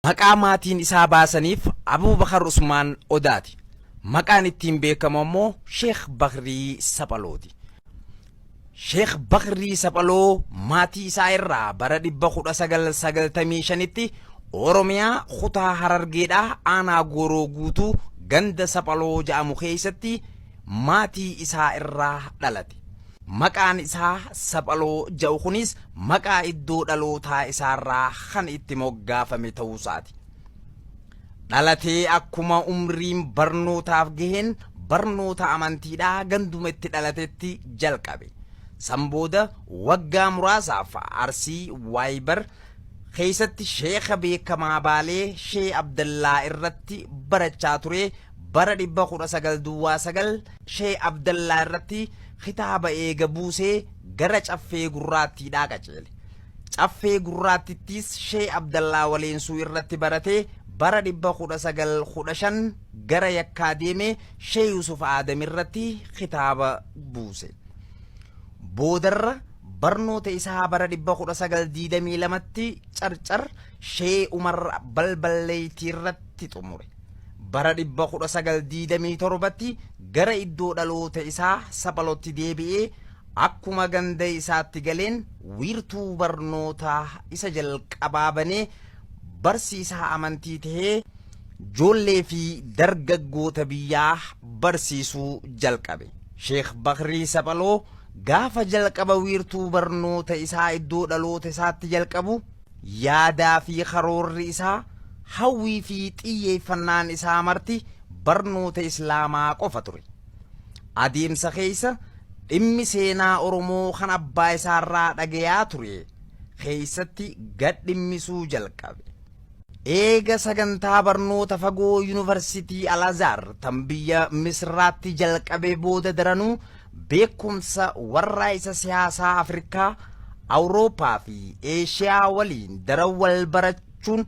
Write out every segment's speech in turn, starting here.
Maqaa maatiin isaa baasaniif Abuubakar Usmaan Odaati. Maqaan ittiin beekamu ammoo Sheekh Bakrii Saphalooti. Sheekh Bakrii Saphaloo maatii isaa irraa bara 1995tti Oromiyaa kutaa Harargeedhaa aanaa Gooroo Guutuu ganda Saphaloo jedhamu keessatti maatii isaa irraa dhalate. Maqaan isaa Saphaloo jedhu kunis maqaa iddoo dhalootaa isaarraa kan itti moggaafame ta'uusaati. Dhalatee akkuma umriin barnootaaf gaheen barnoota amantiidhaa ganduma itti dhalatetti jalqabe. San booda waggaa muraasaaf Arsii Waayibar keessatti sheeka beekamaa Baalee Shee Abdallaa irratti barachaa ture. Bara 1909 Shee Abdallaa irratti kitaaba eega buusee gara Caffee Gurraattiidhaa qaceele. Caffee Gurraattittis Shee Abdallaa Waleensuu irratti baratee bara 1915 gara Yakkaa deemee Shee Yusuf Aadam irratti kitaaba buuse. Boodarra barnoota isaa bara 1922tti Carcar Shee Umar Balballeeytii irratti xumure. Bara 1927tti gara iddoo dhaloota isaa Saphalotti deebi'ee akkuma ganda isaatti galeen wiirtuu barnootaa isa jalqabaa banee barsiisaa amantii tahee joollee fi dargaggoota biyyaa barsiisuu jalqabe. Sheekh Bakrii Saphaloo gaafa jalqaba wiirtuu barnoota isaa iddoo dhaloota isaatti jalqabu yaadaa fi karoorri isaa, hawwii fi xiyyeeffannaan isaa marti barnoota Islaamaa qofa ture. Adeemsa keessa dhimmi seenaa Oromoo kan abbaa isaarraa dhagayaa ture keessatti gad dhimmisuu jalqabe. Eega sagantaa barnoota fagoo Yuunivarsiitii Al-Azhaar tan biyya Misraatti jalqabee booda daranuu beekumsa warraaqsa siyaasaa Afrikaa, Awurooppaa fi Eeshiyaa waliin daran wal barachuun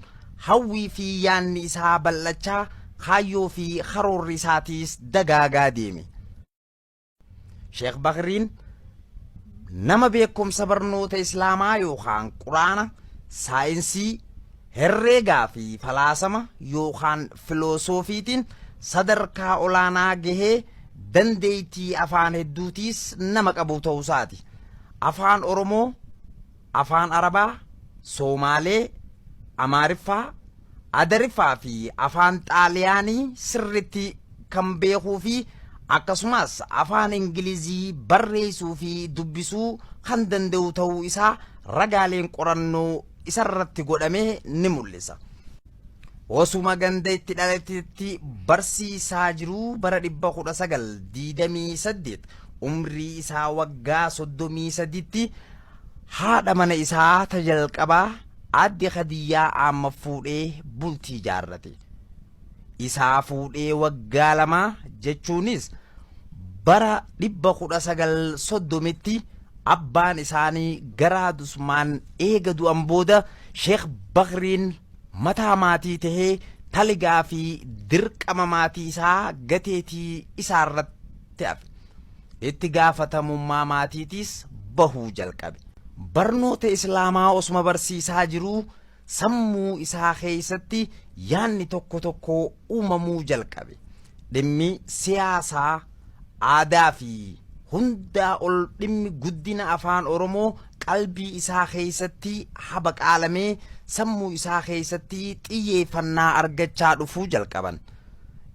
hawwii fi yaanni isaa bal'achaa kaayyoo fi karoorri isaatiis dagaagaa deeme. Sheekh Bakriin nama beekumsa barnoota Islaamaa yookaan Quraana, saayinsii, herreegaa fi falaasama yookaan filoosofiitiin sadarkaa olaanaa gahee dandeettii afaan hedduutiis nama qabu ta'uusaati. Afaan Oromoo, Afaan Arabaa, Soomaalee, Amaariffaa, Adariffaa fi Afaan Xaaliyaanii sirriitti kan beekuu fi akkasumas Afaan Ingilizii barreessuu fi dubbisuu kan danda'u ta'uu isaa ragaaleen qorannoo isarratti godhame ni mul'isa. Osuma ganda itti dhalatetti barsiisaa jiruu bara 1928 umrii isaa waggaa 33tti haadha mana isaa ta jalqabaa Aadde Khadiyyaa Aamma fuudhee bultii jaarrate. Isaa fuudhee waggaa lamaa jechuunis bara 1930tti abbaan isaanii Garaad Usmaan eega du'an booda Sheekh Bakriin mataa maatii tahee taligaa fi dirqama maatii isaa gateetii isaarratti hafe. Itti gaafatamummaa maatiitiis bahuu jalqabe. Barnoota Islaamaa osuma barsiisaa jiruu sammuu isaa keessatti yaanni tokko tokko uumamuu jalqabe. Dhimmi siyaasaa, aadaa fi hundaa ol dhimmi guddina Afaan Oromoo qalbii isaa keessatti habaqaalamee sammuu isaa keessatti xiyyeeffannaa argachaa dhufuu jalqaban.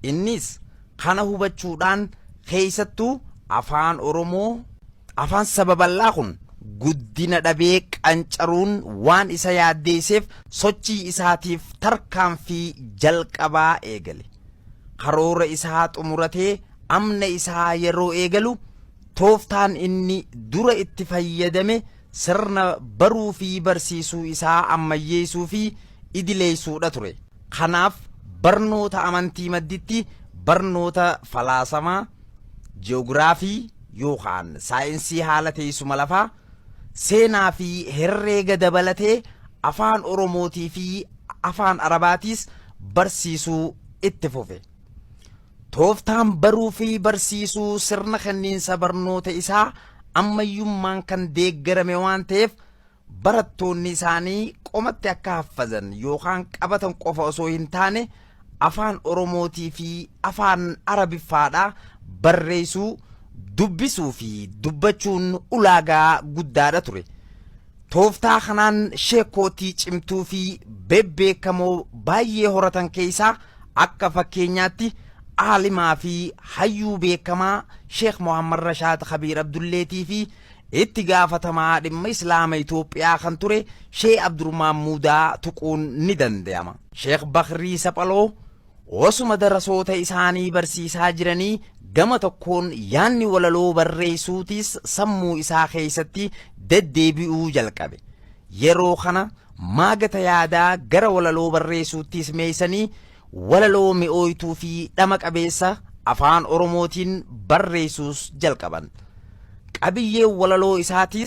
Innis kana hubachuudhaan keessattuu Afaan Oromoo afaan saba bal'aa kun guddina dhabee qancaruun waan isa yaaddeesseef sochii isaatiif tarkaanfii jalqabaa eegale. Karoora isaa xumuratee amna isaa yeroo eegalu tooftaan inni dura itti fayyadame sirna baruu fi barsiisuu isaa ammayyeessuu fi idileessuudha ture. Kanaaf barnoota amantii madditti barnoota falaasamaa, ji'oogiraafii yookaan saayinsii haala teessuma lafaa, seenaa fi herreega dabalatee Afaan Oromootii fi Afaan Arabaatiis barsiisuu itti fufe. Tooftaan baruu fi barsiisuu sirna kenniinsa barnoota isaa ammayyummaan kan deeggarame waan ta'eef barattoonni isaanii qomatti akka haffazan yookaan qabatan qofa osoo hin taane afaan Oromootii fi afaan Arabiffaadhaa barreessuu, dubbisuu fi dubbachuun ulaagaa guddaadha ture. Tooftaa kanaan sheekootii cimtuu fi bebbeekamoo baay'ee horatan keessaa akka fakkeenyaatti aalimaa fi hayyuu beekamaa Sheekh Mohammad Rashaad Kabiir Abdulleetii fi itti gaafatamaa dhimma Islaama Itoophiyaa kan ture Sheekh Abdurrahmaan Muudaa tuquun ni danda'ama. Sheekh Bakrii Saphaloo osuma darasoota isaanii barsiisaa jiranii gama tokkoon yaanni walaloo barreessuutis sammuu isaa keessatti deddeebi'uu jalqabe. Yeroo kana maagata yaadaa gara walaloo barreessuuttis meeysanii walaloo mi'ooytuu fi dhama qabeessa afaan Oromootiin barreessuus jalqaban. Qabiyyeen walaloo isaatis